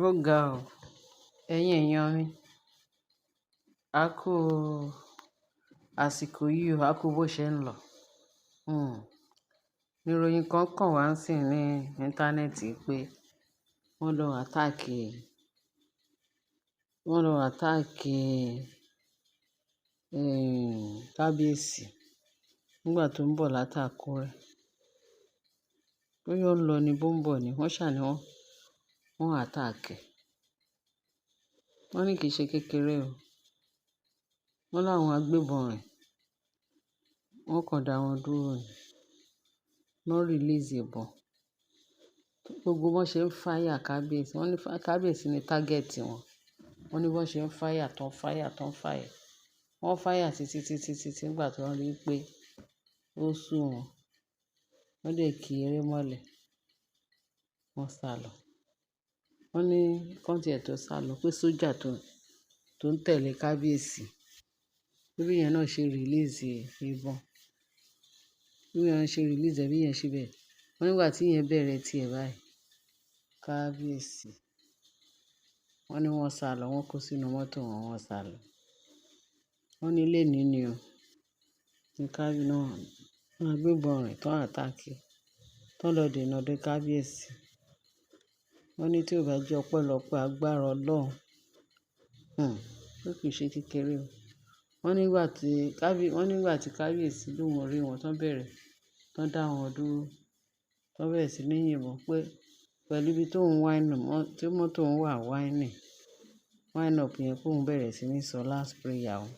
Ó ga ọ́, ẹ̀yin èèyàn mi, a kú àsìkò yìí o, a kú bó ṣe ń lọ. Hmm. Ìròyìn kan kàn wá sí ní íńtánẹ́ẹ̀tì pé wọ́n lọ attack, wọ́n lọ attack, kábíyèsí nígbà tó ń bọ̀ láti Àkúrẹ́. Bóyá ó ń lọ ní bó ń bọ̀ ni, wọ́n ṣà ní wọ́n, wọ́n attack ẹ̀. Wọ́n ní kì í ṣe kékeré o. Wọ́n láwọn agbébọn rìn, wọ́n kàn dá wọn dúró ni. Wọ́n release ìbọn. Gbogbo wọn ṣe ń fire kábíyèsí. Wọ́n ní kábíyèsí ni target wọn. Wọ́n ní wọ́n ṣe ń fire tán, fire tán, fire. Wọ́n fire títí, títí, títí nígbà tí wọ́n rí pé ó sú wọn. Wọ́n dẹ̀ kí eré mọ́lẹ̀. Wọ́n sálọ. Wọ́n ní kán tí ẹ̀ tó sálọ pé sójà tó ń tẹ̀lé kábíyèsí, bí ìyẹn náà ṣe release ìbọn. Bí ìyẹn ṣe release ẹ, bí ìyẹn ṣe bẹ̀rẹ̀. Wọ́n nígbà tí ìyẹn bẹ̀rẹ̀ tí ẹ báyìí, kábíyèsí, wọ́n ní wọ́n sálọ, wọ́n kó sínú mọ́tò wọn, wọ́n sálọ. Wọ́n ní léèní ni o. Ní kábí náà, àwọn agbébọn rìn tán attack, tán lọ dènà dé kábíyèsí. Wọ́n ní tí ó bá jẹ́ ọpẹ́lọpẹ́ agbára Ọlọ́run, pé kì í ṣe kékeré o. Wọ́n nígbà tí kábíyèsí lóhùn rí wọn tán bẹ̀rẹ̀, tán dá wọn dúró, tán bẹ̀rẹ̀ sí ní yìnbọn pé pẹ̀lú ibi tó ń wine, tí mọ́tò ń wà whining, wine up yẹn pé òun bẹ̀rẹ̀ sí ní sọ last prayer òun.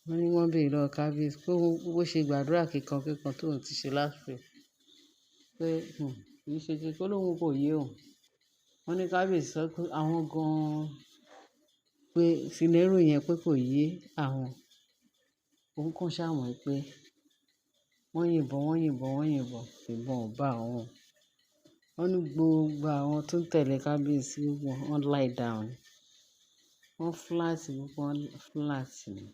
Wọ́n ní wọ́n béèrè lọ́wọ́ kábíyèsí pé bó ṣe gbàdúrà kíkan kíkan tó ń ti ṣe last prayer pé, kì í ṣe kékeré, ó lóhùn kò yé òun. Wọ́n ní kábíyèsí sọ pé àwọn gan-an pé scenario yẹn pé kò yé àwọn. Òun kàn ṣà mọ̀ pé wọ́n yìnbọn, wọ́n yìnbọn, wọ́n yìnbọn, ìbọn ò bá àwọn. Wọ́n ní gbogbo àwọn tó ń tẹ̀lé kábíyèsí wọ́n, wọ́n lie down. Wọ́n flat, gbogbo wọn flat ni.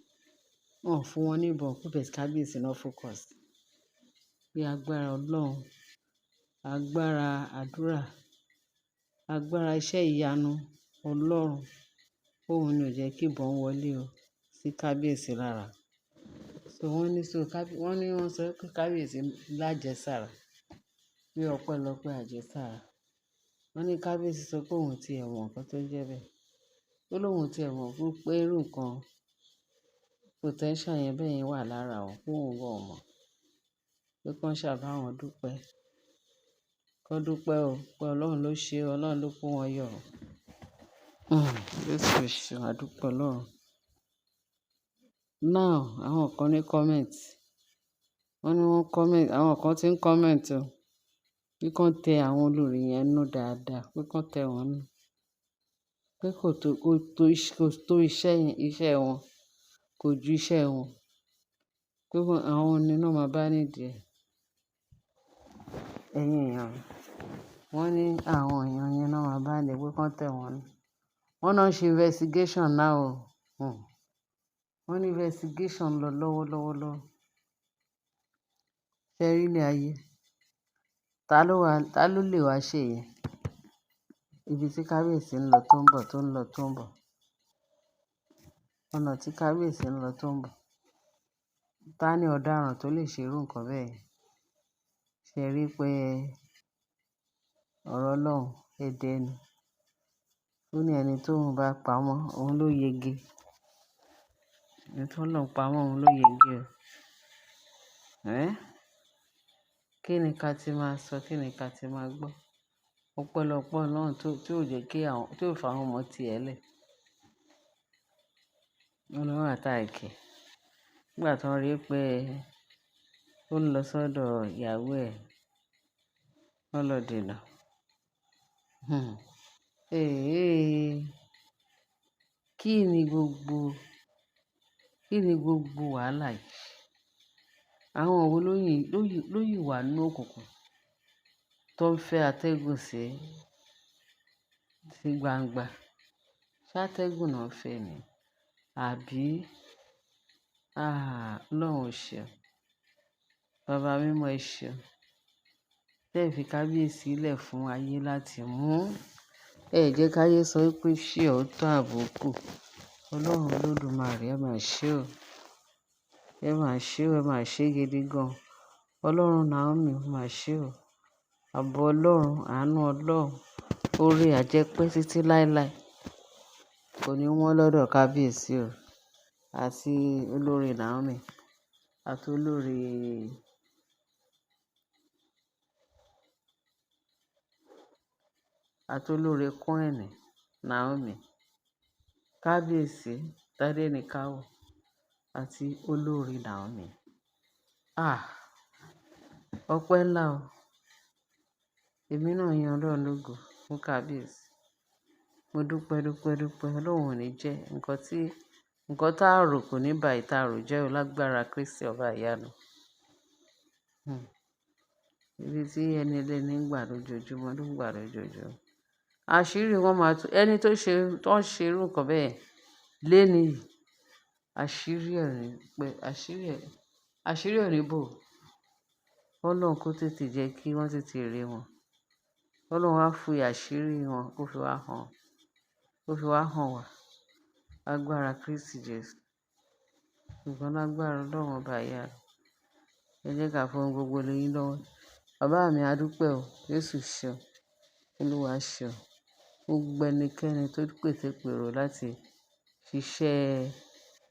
Wọ́n ò fún wọn ní ìbọn pé but kábíyèsí náà focus. Bí agbára Ọlọ́run, agbára àdúrà, agbára iṣẹ́ ìyanu Ọlọ́run, òun ni ò jẹ́ kí ìbọn wọlé o sí kábíyèsí lára. So wọ́n ní so kábí, wọ́n ní wọ́n sọ pé kábíyèsí lájẹsára, bí ọpẹ́lọpẹ́ àjẹsára. Wọ́n ní kábíyèsí sọ pé òun tí ẹ̀ mọ̀ nǹkan tó ń jẹ bẹ́ẹ̀. Ó lóhùn tí ẹ̀ mọ̀ pé irú nǹkan potential yẹn bẹ́ẹ̀ yẹn wà lára òun, pé òun gan ò mọ̀. Pé kí wọ́n ṣà bá wọn dúpẹ́. Kọ́ dúpẹ́ o, pé Ọlọ́run ló ṣe o, Ọlọ́run ló kó wọn yọ. Jésù o ṣeun, a dúpẹ́ Ọlọ́run. Now, àwọn kan ní comment. Wọ́n ní wọ́n comment, àwọn kan tí ń comment o. Pé kí wọ́n tẹ àwọn olórí yẹn nù dáadáa, pé kí wọ́n tẹ wọ́n nù. Pé kò tó, kò tó, kò tó iṣẹ́ yẹn, iṣẹ́ wọn, kò ju iṣẹ́ wọn. Pé àwọn ni náà máa bá nídìí ẹ̀. Ẹ̀yin èèyàn mi, wọ́n ní àwọn èèyàn yẹn náà máa bá nídìí pé kí wọ́n tẹ wọ́n nù. Wọ́n náà ń ṣe investigation now o. Wọ́n ní investigation ń lọ lọ́wọ́lọ́wọ́ lọ́wọ́. Ṣé rí ilé ayé? Ta ló wà, ta ló lè wá ṣe ìyẹn? Ibi tí kábíyèsí ń lọ tó ń bọ̀, tó ń lọ tó ń bọ̀. Ọ̀nà tí kábíyèsí ń lọ tó ń bọ̀. Ta ni ọ̀daràn tó lè ṣe irú nǹkan bẹ́ẹ̀? Ṣé rí pé ọ̀rọ̀ Ọlọ́run èdè ni? Ó ní ẹni tó ń bá pamọ́, òun ló yege. Ẹni tó Ọlọ́run pamọ́, òun ló yege o. Ẹ́? Kí ni ká tí máa sọ? Kí ni ká tí máa gbọ́? Ọpẹ́lọpẹ́ Ọlọ́run tó, tí ò jẹ́ kí àwọn, tí ò fà àwọn ọmọ tí ẹ lẹ̀. Wọ́n lọ attack ẹ̀. Nígbà tí wọ́n rí pé ó ń lọ sọ́dọ̀ ìyàwó ẹ̀, wọ́n lọ dènà. Eh! Kí ni gbogbo, kí ni gbogbo wàhálà yìí? Àwọn wo ló yìn, ló yìn wà nínú òkùnkùn tó ń fẹ́ atẹ́gùn sí, sí gbangba? Ṣé atẹ́gùn náà ń fẹ́ ni? Àbí? Ah! Ọlọ́run o ṣeun. Baba mímọ́ ẹ ṣeun. Tẹ́ fi kábíyèsí lẹ̀ fún ayé láti mú. Ẹ jẹ́ káyé sọ wípé ṣé ó tó àbùkù. Ọlọ́run Olódùmarè, ẹ máa ṣé o. Ẹ máa ṣé o, ẹ máa ṣé gidi gan. Ọlọ́run Naomi, ó máa ṣé o. Àbọ̀ Ọlọ́run, àánú Ọlọ́run, oore àjẹpẹ́ títí láéláé kò ní wọ́n lọ́dọ̀ kábíyèsí o. Àti olórí Naomi àti olórí Queen Naomi, kábíyèsí Tádéníkáwọ̀ àti olórí Naomi. Ah! Ọpẹ́ ńlá o. Èmi náà yin Ọlọ́run lógo fún kábíyèsí. Mo dúpẹ́, dúpẹ́, dúpẹ́. Ọlọ́run ò ní jẹ́ nǹkan tí, nǹkan tá a rò kò ní ba ìta rò jẹ́ o lágbára Kristi ọba ìyanu. Ibi tí ẹni ẹlẹ́ni ń gbà lójoojúmọ́ ló ń gbà lójoojúmọ́. Àṣírí wọn máa tú. Ẹni tó ṣe, tó ń ṣe irú nǹkan bẹ́ẹ̀ léni yìí, àṣírí ẹ̀ ní pé, àṣírí ẹ̀, àṣírí ò ní bò. Ọlọ́run kó tètè jẹ́ kí wọ́n tètè rí wọn. Ọlọ́run á fi àṣírí wọn kó fi wá hàn, kó fi wá hàn wá. Agbára Kristi Jesu. Ṣùgbọ́n lágbára Ọlọ́run ọba ìyanu. Ẹ jẹ́ ká fún ohun gbogbo lé yín lọ́wọ́. Bàbá mi, a dúpẹ́ o. Jésù ṣeun. Olúwa ṣeun. Gbogbo ẹnikẹ́ni tó pètepèrò láti ṣiṣẹ́,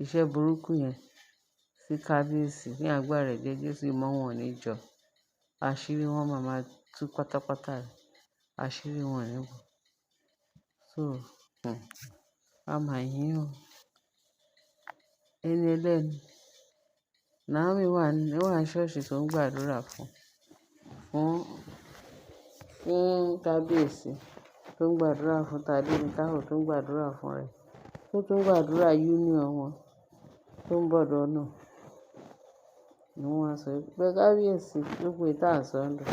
iṣẹ́ burúkú yẹn sí kábíyèsí ní agbára ẹ̀jẹ̀ Jésù, ìmọ̀ wọn ò ní jọ. Àṣírí wọn máa ma tú pátápátá. Àṣírí wọn ò ní bò. So, a máa yín o. Ẹni ẹlẹ́ni. Naomi wà ní, wà ní ṣọ́ọ̀ṣì tó ń gbàdúrà fún, fún kábíyèsí, tó ń gbàdúrà fún Tádéníkáwọ̀, tó ń gbàdúrà fún rẹ̀, tó tún ń gbàdúrà union wọn tó ń bọ̀ lọ́nà. Ni wọ́n á sọ pé kábíyèsí ló pé tá ń sọ ń dùn.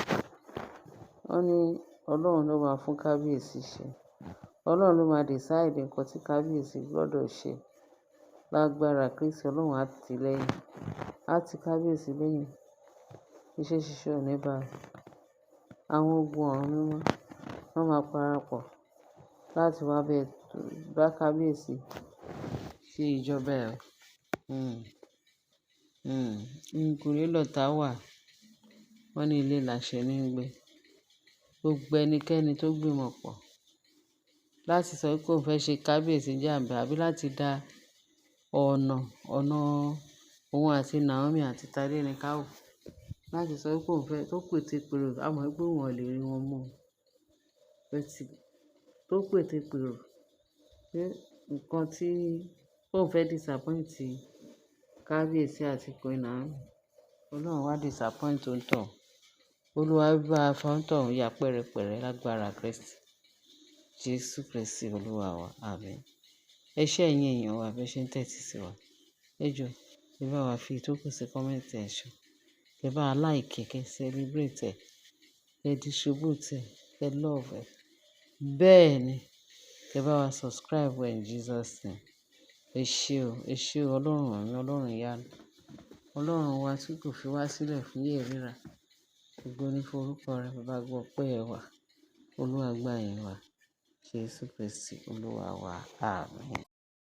Wọ́n ní Ọlọ́run ló máa fún kábíyèsí ṣe. Ọlọ́run ló máa decide nǹkan tí kábíyèsí gbọdọ̀ ṣe. Lágbára Kristi, Ọlọ́run á ti lẹ́yìn. Á ti kábíyèsí lẹ́yìn. Iṣẹ́ ṣíṣe ò ní bá àwọn ogun ọ̀run mímọ́. Wọ́n máa parapọ̀ láti wá bẹ, bá kábíyèsí ṣe ìjọba ẹ̀. Ẹ̀yìnkùlé lọ̀tá wà. Wọ́n ní ilé làṣẹ ní ń gbé. Gbogbo ẹnikẹ́ni tó gbìmọ̀ pọ̀ láti sọ pé òun fẹ́ ṣe kábíyèsí jàǹbá àbí láti dá ọ̀nà, ọ̀nà òun àti Naomi àti Tádéníkáwọ̀ láti sọ pé òun fẹ́, tó pètepèrò, a mọ̀ pé wọn ò lè rí wọn mú. But tó pètepèrò pé nǹkan tí òun fẹ́ disappoint kábíyèsí àti Queen Naomi, Ọlọ́run wá disappoint òǹtọ̀. Olúwa bá fọ́ntọ̀ún ya pẹ́rẹpẹ̀rẹ lágbára Kristi. Jésù Kristi Olúwa wa. Àmín. Ẹ ṣé ẹ̀yin èèyàn wa, bí ẹ ṣe ń tẹ́tí sí wa. Ẹ jọ̀ọ́, ẹ bá wa fi ìtókù sí comment section. Ẹ bá wa like, kẹ́ celebrate ẹ, kẹ́ distribute ẹ, kẹ́ love ẹ. Bẹ́ẹ̀ ni, kẹ́ bá wa subscribe in Jesus name. Ẹ ṣé o, ẹ ṣé o, Ọlọ́run mi, Ọlọ́run ìyanu. Ọlọ́run wa tí kò fi wá sílẹ̀ fún yẹ̀ ríra. Ògo ni fún orúkọ rẹ̀, bàbá gbọ́ ọpẹ́ ẹ wá. Olúwa gbà yín wá. Jésù Kristi Olúwa wa. Àmín.